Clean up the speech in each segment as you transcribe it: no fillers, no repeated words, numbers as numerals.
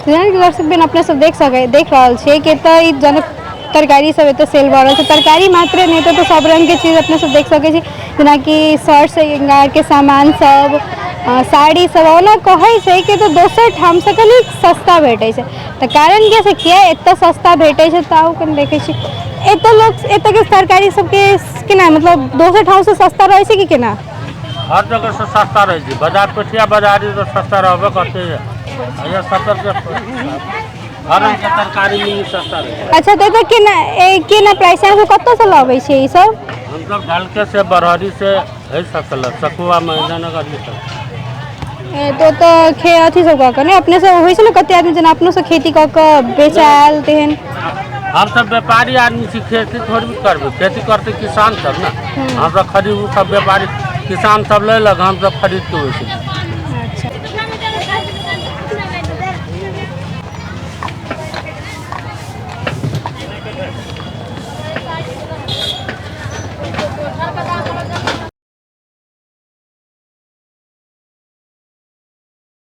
जेनाकि दर्शक बिन अपने सब देख सकै देख रहल छियै कि एतऽ ई जनक तरकारी सब एतऽ सेल भऽ रहल छै। तरकारी मात्रे नहि, एतऽ तऽ सब रङ्गके चीज अपने सब देख सकै छी, जेनाकि सर श्रृंगारके सामान सब, साड़ी सब। ओना कहै छै कि एतऽ दोसर ठामसँ कनि सस्ता भेटै छै, तऽ कारण कि से किया एतऽ सस्ता भेटै छै? तऽ आउ कनि देखै छी एतऽ लोक एतऽके तरकारी सबके केना, मतलब दोसर ठामसँ सस्ता रहै छै कि केना? हर जगहसँ सस्ता रहै छै बाजार, पेठिया बाजारी तऽ सस्ता रहबे करतै। यहाँ 70 रुपया हर रङ्गके तरकारी मिली, सस्ता रहै छै। अच्छा, तऽ एतऽ केना केना प्राइस है? कतऽसँ लबै छियै ई सब? हमसब ढलके से, बरहरी से है सबसँ लग सकुआ, महेंद्रनगर, ई सब। तऽ ओतऽ खे अथी सब कऽ कऽ ने अपनेसँ होइ छै ने? कते आदमी जेना अपनोसँ खेती कऽ कऽ बेचायल तेहन? हमसब व्यापारी आदमी छी, खेती थोड़े भी करबै। खेती करतै किसान सब ने। हमसब खरीद, ओ सब व्यापारी किसान सब लेलक, हमसब खरीद के बेचै। अच्छा।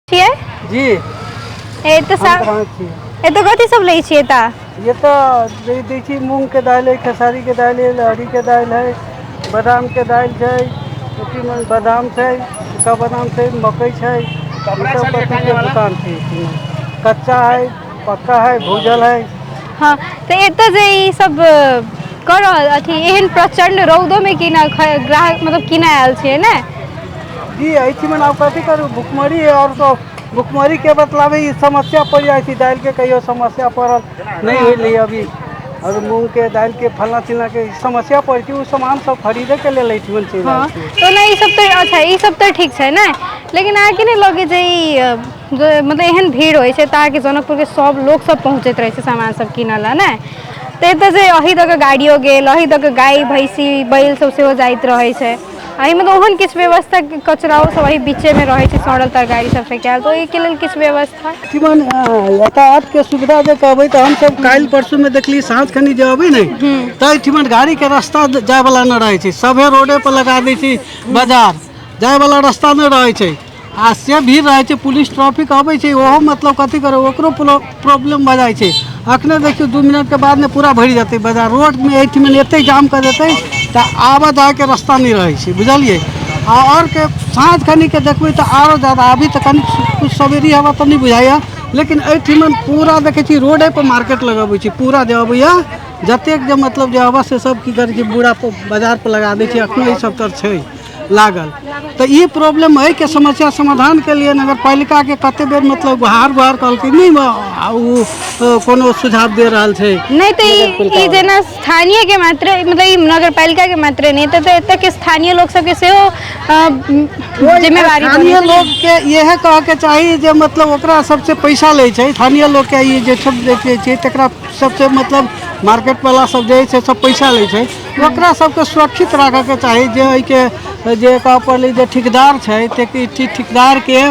छियै जी। ए तऽ हम ग्राहक छियै। ए तऽ कथी सब लै छियै तऽ? ये तऽ दै दै छी मूँगके दालि है, खेसारीके दालि है, लहरीके दालि है, बादामके दालि छै, अथीमे बादाम छै, सूखा बादाम छै, मकइ छै। ई सब कथीके दुकान छै एहिमे। कच्चा है, पक्का है, भूजल है। हँ, तऽ एतऽ जे ई सब कऽ रहल अथी, एहन प्रचण्ड रौदोमे केना ग्राहक मतलब केना आयल छियै ने? जी, एहिठिमन आब कथी करू, भुखमरी है आओर तो भुखमरी के बतलावे ई समस्या पड़ जाइ छै। दालि के कहियो समस्या पड़ल नहि होलै अभी, और मूंग के दालि के, फलना चिलना के समस्या पड़ै छै, ओ सामान सब खरीदे के लेल एहिठिमन चलि आयल छियै। तऽ ओना ई सब तऽ अच्छा, ई सब तऽ ठीक छै ने, लेकिन अहाँके नहि लगै जे ई जे मतलब एहन भीड़ होइ छै तऽ अहाँके जनकपुरके सब लोक सब पहुँचैत रहै छै सामान सब कीनऽ लए ने? तऽ एतऽ जे अही दऽ कऽ गाड़ियो गेल, अही दऽ कऽ गाय भैँसी बैल सब सेहो जाइत रहै छै, एहिमे तऽ ओहन किछु व्यवस्था, कचराओ सब एही बीचेमे रहै छै, सड़ल तरकारी सब फेकायल, तऽ ओहिके लेल किछु व्यवस्था? एहिठिमन यातायातके सुविधा जे कहबै तऽ हमसब काल्हि परसूमे देखली, साँझ खनी जे अबै ने तऽ एहिठिमन गाड़ीके रास्ता जायवला नहि रहै छै। सभे रोडे पर लगा दै छै, बाजार जायवला रास्ता नहि रहै छै आ से भीड़ रहै छै। पुलिस ट्रैफिक अबै छै, ओहो मतलब कथी करै, ओकरो प्रॉब्लम भऽ जाइ छै। अखने देखियौ, 2 मिनटके बादमे पूरा भरि जेतै बाजार। रोडमे एहिठिमन एते जाम कऽ देतै तऽ आबऽ जायके रास्ता नहि रहै छै, बुझलियै? आ आओर के साँझ खनीके देखबै तऽ आरो जादा। अभी तऽ कनि कुछ सवेरी हवा तऽ नहि बुझाइए, लेकिन एहिठिमन पूरा देखै छी रोडे पर मार्केट लगबै छै पूरा। जे अबैए जतेक जे मतलब जे अबै से सब की करै छै, पूरा बाजार पर लगा दै छै। अखनो ई सब तर छै लागल। तऽ ई प्रॉब्लम एहिके समस्या समाधानके लिए नगर पालिकाके कते बेर मतलब गुहार गुहार कहलकै, नहि ओ कोनो सुझाव दे रहल छै। नहि तऽ ई जेना स्थानीय के मात्र, मतलब ई नगर पालिका के मात्र नहि, तऽ एतऽ के स्थानीय लोक सबके सेहो जिम्मेवारी स्थानीय बनै छै। लोकके इएह कहऽके चाही जे मतलब ओकरा सबसे पैसा लै छै स्थानीय लोकके, ई जे सब जे छै तकरा सबसे मतलब मार्केटवला सब जे छै सब पैसा लै छै, ओकरा सबके सुरक्षित राखऽके चाही। जे एहिके जे कहऽ पड़लै जे ठेकेदार छै, तऽ ठेकेदारके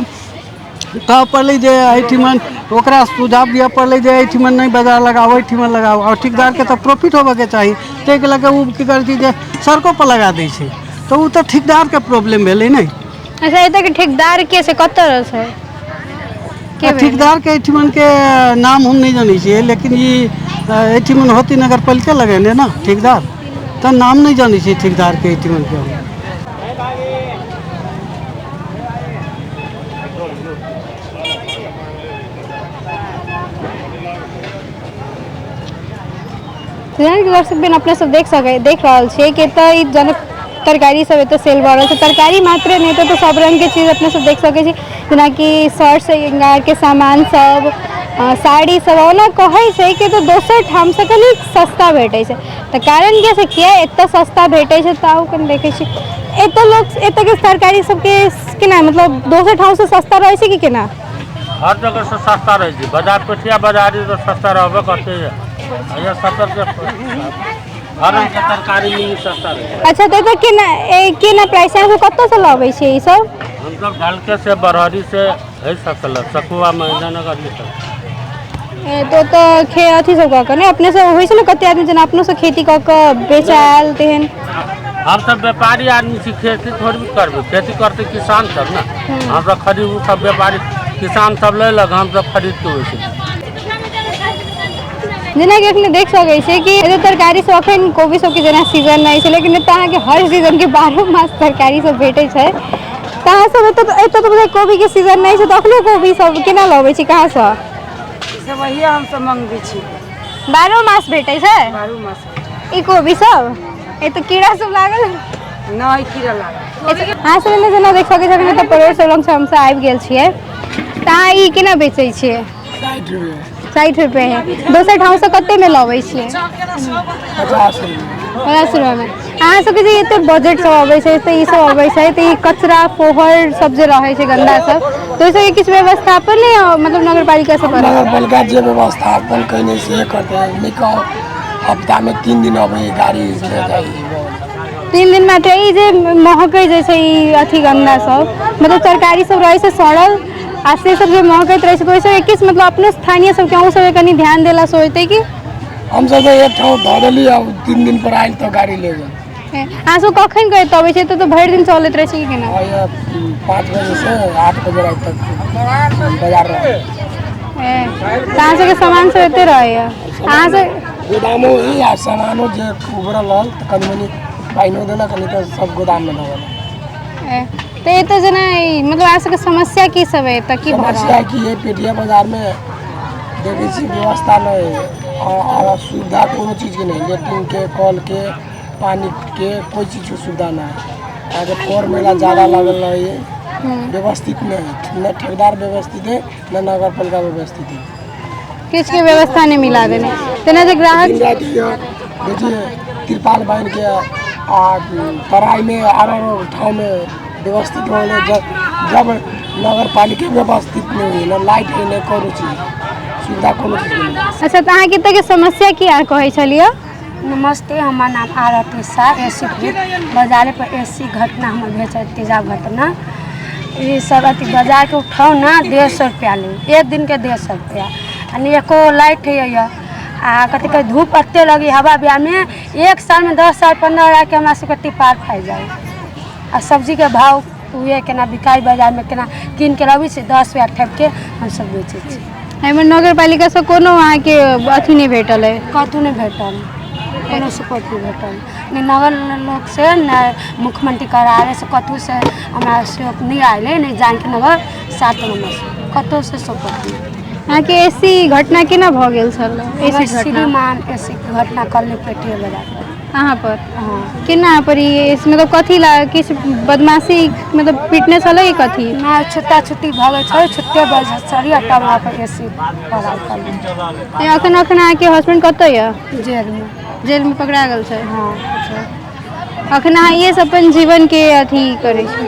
कहऽ पड़लै जे एहिठिमन ओकरा सुझाव दिअ पड़लै जे एहिठिमन नहि बाजार लगाउ, एहिठिमन लगाउ। आओर ठेकेदारके तऽ प्रॉफिट होबऽके चाही, ताहिके लऽ कऽ ओ की करै छै जे सड़को पर लगा दै छै, तऽ ओ तऽ ठेकेदारके प्रॉब्लम भेलै ने। अच्छा, एतऽ के ठेकेदार के छै? कतऽ छै, के भेलै? ठेकेदारके एहिठिमनके नाम हम नहि जनै छियै, लेकिन ई एहिठिमन होती नगर पालिका लगेने ने ठेकेदार, तऽ नाम नहि जनै छियै ठेकेदारके एहिठिमनके हम। जेनाकि दर्शक बिन अपने सब देख सकै देख रहल छियै कि एतऽ ई जनक तरकारी सब एतऽ सेल भऽ रहल छै। तरकारी मात्रे नहि, एतऽ तऽ सब रङ्गके चीज अपने सब देख सकै छी, जेनाकि सर श्रृंगारके सामान सब, साड़ी सब। ओना कहै छै कि एतऽ दोसर ठामसँ कनि सस्ता भेटै छै, तऽ कारण कि से किया एतऽ सस्ता भेटै छै? तऽ आउ कनि देखै छी एतऽ लोक एतऽके तरकारी सबके केना, मतलब दोसर ठामसँ सस्ता रहै छै कि केना? हर जगहसँ सस्ता रहै छै बाजार, पेठिया बाजारी तऽ सस्ता रहबे करतै। यहाँ 70 रुपया हर रङ्गके तरकारी मिली, सस्ता रहै छै। अच्छा, तऽ एतऽ केना केना प्राइस है? कतऽसँ लबै छियै ई सब? हमसब ढलके से, बरहरी से है सबसँ लग सकुआ, महेंद्रनगर, ई सब। तऽ ओतऽ खे अथी सब कऽ कऽ ने अपनेसँ होइ छै ने? कते आदमी जेना अपनोसँ खेती कऽ कऽ बेचायल तेहन? हमसब व्यापारी आदमी छी, खेती थोड़े भी करबै। खेती करतै किसान सब ने। हमसब खरीद, ओ सब व्यापारी किसान सब लेलक, हमसब खरीद के बेचली। जेनाकि अखने देख सकै छियै कि एतऽ तरकारी सब अखन कोबी सबके जेना सीजन नहि छै, लेकिन एतऽ अहाँके हर सीजनके 12 मास तरकारी सब भेटै छै। तऽ अहाँ सब एतऽ एतऽ तऽ बुझाइए कोबीके सीजन नहि छै, तऽ अखनो कोबी सब केना लबै छी, कहाँसँ? सब वही हमसब मंगबै छी। 12 मास भेटै छै 12 मास ई कोबी सब? एतऽ कीड़ा सब लागल? नहि कीड़ा लागल। अहाँ सब एने जेना देख सकै छी, एतऽ परोर सब लग हमसब आबि गेल छियै। तऽ अहाँ ई केना बेचै छियै? 60 रुपये। 60 रुपये है। दोसर ठामसँ कतेमे लबै छियै? 50 रुपये। 50 रुपैआमे। अहाँ सबके जे एते बजट सब अबै छै, तऽ ई सब अबै छै, तऽ ई कचरा फोहर सब जे रहै छै गन्दा सब, तऽ ओहि सबके किछु व्यवस्थापन नहि मतलब नगरपालिका से करत? नगरपालिका जे व्यवस्थापन कयने से करतै, नहि कह हफ्तामे 3 दिन अबै गाड़ी ले जाइ। 3 दिन मात्र। ई जे महकै जे छै ई अथी गन्दा सब, मतलब तरकारी सब रहै छै सड़ल आ से सब जे महकैत रहै छै, तऽ ओहि सबके किछु मतलब अपनो स्थानीय सबके अहूँ सबके कनि ध्यान देलासँ होइतै कि? हमसब तऽ एक ठाम धऽ देली आ 3 दिन पर आयल तऽ गाड़ी ले गेल। अहाँ सब कखन के एतऽ अबै छै? एतऽ तऽ भरि दिन चलैत रहै छै कि केना? 5 बजे से 8 बजे राति तक बाजार रहै। तऽ अहाँ सबके सामान सब एते रहैया? अहाँ सब गोदामो है आ सामानो जे उभरल रहल तऽ कनि मनि पानिओ देलक, नहि तऽ सब गोदाममे धऽ देलक। तऽ एतऽ जेना मतलब अहाँ सबके समस्या की सब है एतऽ, की भऽ रहल? समस्या की है, पेटिया बाजारमे देखै छी व्यवस्था नहि है आ सुविधा कोनो चीजके नहि, लेट्रिनके, कलके, पानिके, कोइ चीजके सुविधा नहि है। अहाँके कर मेला ज्यादा लागल रहैए, व्यवस्थित नहि है, न ठेकेदार व्यवस्थित है न नगरपालिका व्यवस्थित है। किछुके व्यवस्था नहि मिला देने तेना जे ग्राहक दिन राति देखिए तिरपाल बान्हिके आ तराइमे आरो आरो ठाममे व्यवस्थित रहलै, जब नगरपालिके व्यवस्थित नहि होइ, न लाइट है न कोनो चीज सुविधा, कोनो चीजके नहि। अच्छा, तऽ अहाँके एतऽके समस्या की अहाँ कहै छलियै? नमस्ते, हमर नाम आरती साह। ए सी बाजारे पर ए सी घटना हमर भेल छै, तेजाब घटना। ई सब अथी बाजारके उठाउ ने 150 रुपैआ ली, एक दिनके 150 रुपैआ आ नहि एको लाइट होइए आ कथी कहै धूप एते लगी हवा बिहारमे। एक सालमे 10 हजार 15 हजारके हमरा सबके तिपार फाटि जाइ आ सब्जीके भाव उहे केना बिकाइ बाजारमे, केना कीन के लबै छी 10 रुपैआ ठेपके हमसब बेचै छी। एहिमे नगरपालिकासँ कोनो अहाँके अथी नहि भेटल है? कतहु नहि भेटल, कोनो सपोर्ट नहि भेटल, नहि नगर लोकसँ नहि मुख्यमंत्री कार्यालयसँ, कतहुसँ हमरा सहयोग नहि आयल है, नहि जानकी नगर 7 नम्बरसँ कतहुसँ सपोर्ट नहि। अहाँके ए सी घटना केना भऽ गेल छल? ए सी घटना श्रीमान ए सी के घटना कल पेटिए बाजार पर। अहाँ पर? हाँ। केना पर ई मतलब कथी ला, किछु बदमाशी मतलब पीटने छलै कि कथी? नहि, छुट्टा छुट्टी भऽ गेल छै, छुट्टे बजल छलियै तब वहाँ पर ए सी पड़ल छलै। अखन अखन अहाँके हस्बैंड कतऽ यऽ? जेलमे। जेलमे पकड़ा गेल छै? हाँ। अखन अहाँ इएह सब अपन जीवनके अथी करै छी?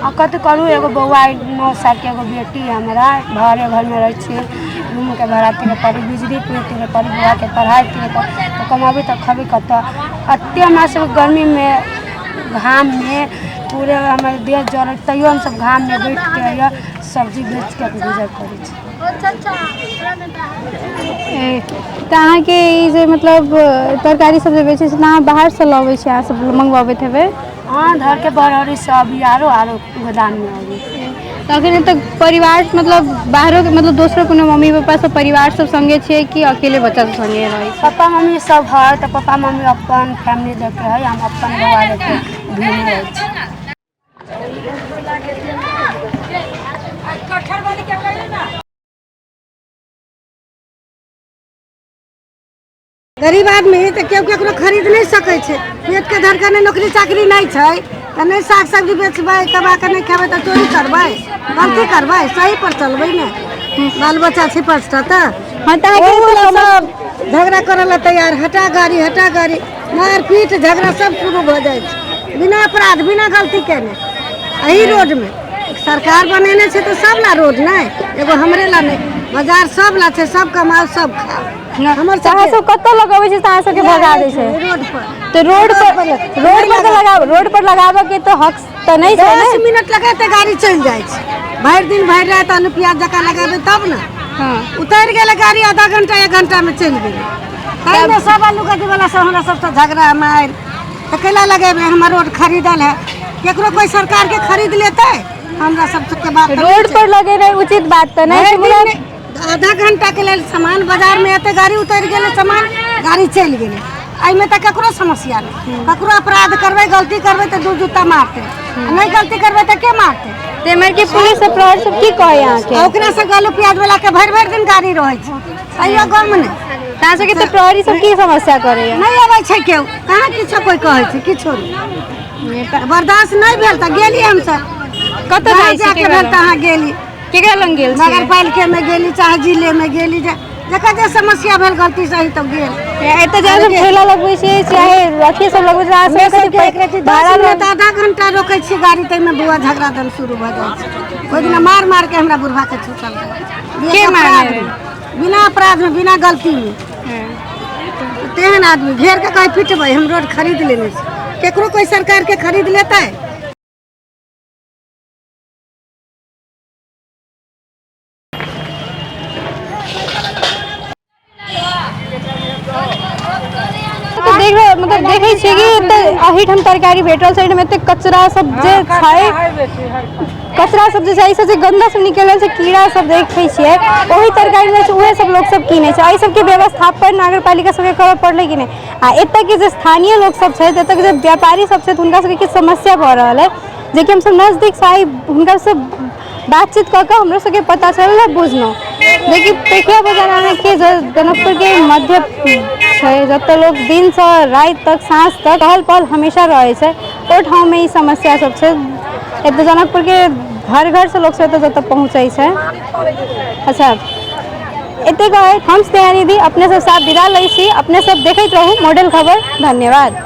आ कथी करू, एगो बौआ 9 सालके, एगो बेटी है हमरा, भाड़े घरमे रहै छियै, रूमके भाड़ा तिरे पड़ी, बिजली बिल तिरे पड़ी, बौआके पढ़ाइ तिरे पड़ी, तऽ कमेबै तऽ खयबै कतऽ? एते हमरा सबके गर्मीमे घाममे पूरे हमर देह जरै, तैयो हमसब घाममे बैठके सब्जी बेचके गुजर करै छी। तऽ अहाँके ई जे मतलब तरकारी सब जे बेचै छी, तऽ अहाँ बाहरसँ लबै छी, अहाँ सब मंगवाबैत हेबै? हाँ, धरके बरहरी से अभी आरो आरो गोदाममे अभी। तऽ अखन तक परिवार मतलब बाहरो मतलब दोसरो कोनो मम्मी पापा सब परिवार सब संगे छियै कि अकेले बच्चा सब संगे रहै छी? पप्पा मम्मी सब है, तऽ पप्पा मम्मी अपन फैमिली लेके है, हम अपन बौआ लेके भिन्न रहै छी। गरीब आदमी तऽ केओ केकरो खरीद नहि सकै छै, पेटके धड़कन, नौकरी चाकरी नहि छै तऽ नहि साग सब्जी बेचबै, कमा कऽ नहि खेबै तऽ चोरी करबै, गलती करबै? सही पर चलबै ने, बाल बच्चा छै 5टा तऽ। हाँ, तऽ अहाँके ओहू लए सब झगड़ा करऽ लए तैयार, हटा गाड़ी, हटा गाड़ी, मारपीट झगड़ा सब शुरू भऽ जाइ छै बिना अपराध बिना गलती केने। एही रोडमे सरकार बनेने छै तऽ सब ला रोड नहि, एगो हमरे ला नहि, बाजार सब ला छै, सब कमाओ सब खाओ। हमर तऽ अहाँ सब कतऽ लगबै छी तऽ अहाँ सबके भगा दै छै? रोड पर। तऽ रोड पर, रोड पर तऽ लगाब, रोड पर लगाबऽ के तऽ हक तऽ नहि छै 10 ने? मिनट लगेतै गाड़ी चलि जाइ छै, भरि दिन भरि राति आलू प्याज जकाँ लगेबै तब ने। हाँ। उतरि गेलै गाड़ी, आधा घंटा 1 घंटामे चलि गेलै। ताहिमे सब आलू गद्दी वाला सब हमरा सबसँ झगड़ा मारि, तऽ कैला लगेबै? हमर रोड खरीदल है, केकरो कोइ सरकारके खरीद लेतै? हमरा सबके बात तऽ नहि रोड छै। पर लगेनाइ उचित बात तऽ नहि छै। भरि दिन आधा घंटा के लेल सामान बाजार में एते गाड़ी उतरि गेलै, सामान गाड़ी चलि गेलै। एहिमे तऽ ककरो समस्या नहि। ककरो अपराध करबै, गलती करबै तऽ दू जूता मारतै, नहि गलती करबै तऽ के मारतै? तऽ एम्हर के पुलिस सब, प्रहरी सब की कहै अहाँके? आ ओकरा से आलू प्याज वाला के भरि भरि दिन गाड़ी रहै छै, तैयो गम नहि। तऽ अहाँ सबके तऽ प्रहरी सब की समस्या करैया? नहि अबै छै केओ, कहाँ किछो कोइ कहै छै, किछो नहि। बर्दाश्त नहि भेल तऽ गेली हमसब। कतऽ जहाँ जाइ छी? जाके भेल तहाँ गेली। केकरा लग गेल छियै? नगर पालिका में गेली, चाहे जिले में गेली, जकर जे समस्या भेल गलती सही तब गेल। एतऽ जे सब ठेला लगबै छियै, चाहे अथी सब लगबै छै, अहाँ हमरा सबके सबके एक रति भाड़ा 10 मिनट आधा घंटा रोकै छियै गाड़ी, ताहिमे बुआ झगड़ा दन शुरू भऽ जाइ छै। ओहि दिना मार मार के हमरा बुढ़वा के छूटल रहै। के मारने अपराध में, बिना अपराध में, बिना गलती में। तेहन आदमी घेर के कहीं पिटबै। हम रोड खरीद लेने छी, केकरो कोइ सरकार के खरीद लेतै? तऽ देख रहल, मतलब देखै छियै कि एतऽ एहिठाम तरकारी भेटल छै, एहिठाम एते कचरा सब जे छै, कचरा सब जे छै, एहिसँ जे गन्दा सब निकलल छै, कीड़ा सब देखै छियै ओहि तरकारीमे छै, उएह सब लोक सब कीनै छै। एहि सबके व्यवस्थापन नगरपालिका सबके करऽ पड़लै कि नहि? आ एतऽके जे स्थानीय लोक सब छै, एतऽके जे व्यापारी सब छै, हुनका सबके किछु समस्या भऽ रहल है, जेकि हमसब नजदीकसँ आइ हुनकासँ बातचीत कऽ कऽ हमरो सबके पता चलल आ बुझलहुँ। जेकि पेठिया बाजार अहाँके जनकपुरके मध्य छै, जतऽ लोक दिनसँ राति तक, साँझ तक टहल पहल हमेशा रहै छै, ओहि ठाममे ई समस्या सब छै। एतऽ जनकपुरके घर घरसँ लोक सब एतऽ जतऽ पहुँचै छै। अच्छा, एते कहैत हम स्नेहा निधि अपने सब साथ विदा लै छी। अपने सब देखैत रहू मॉडल खबर। धन्यवाद।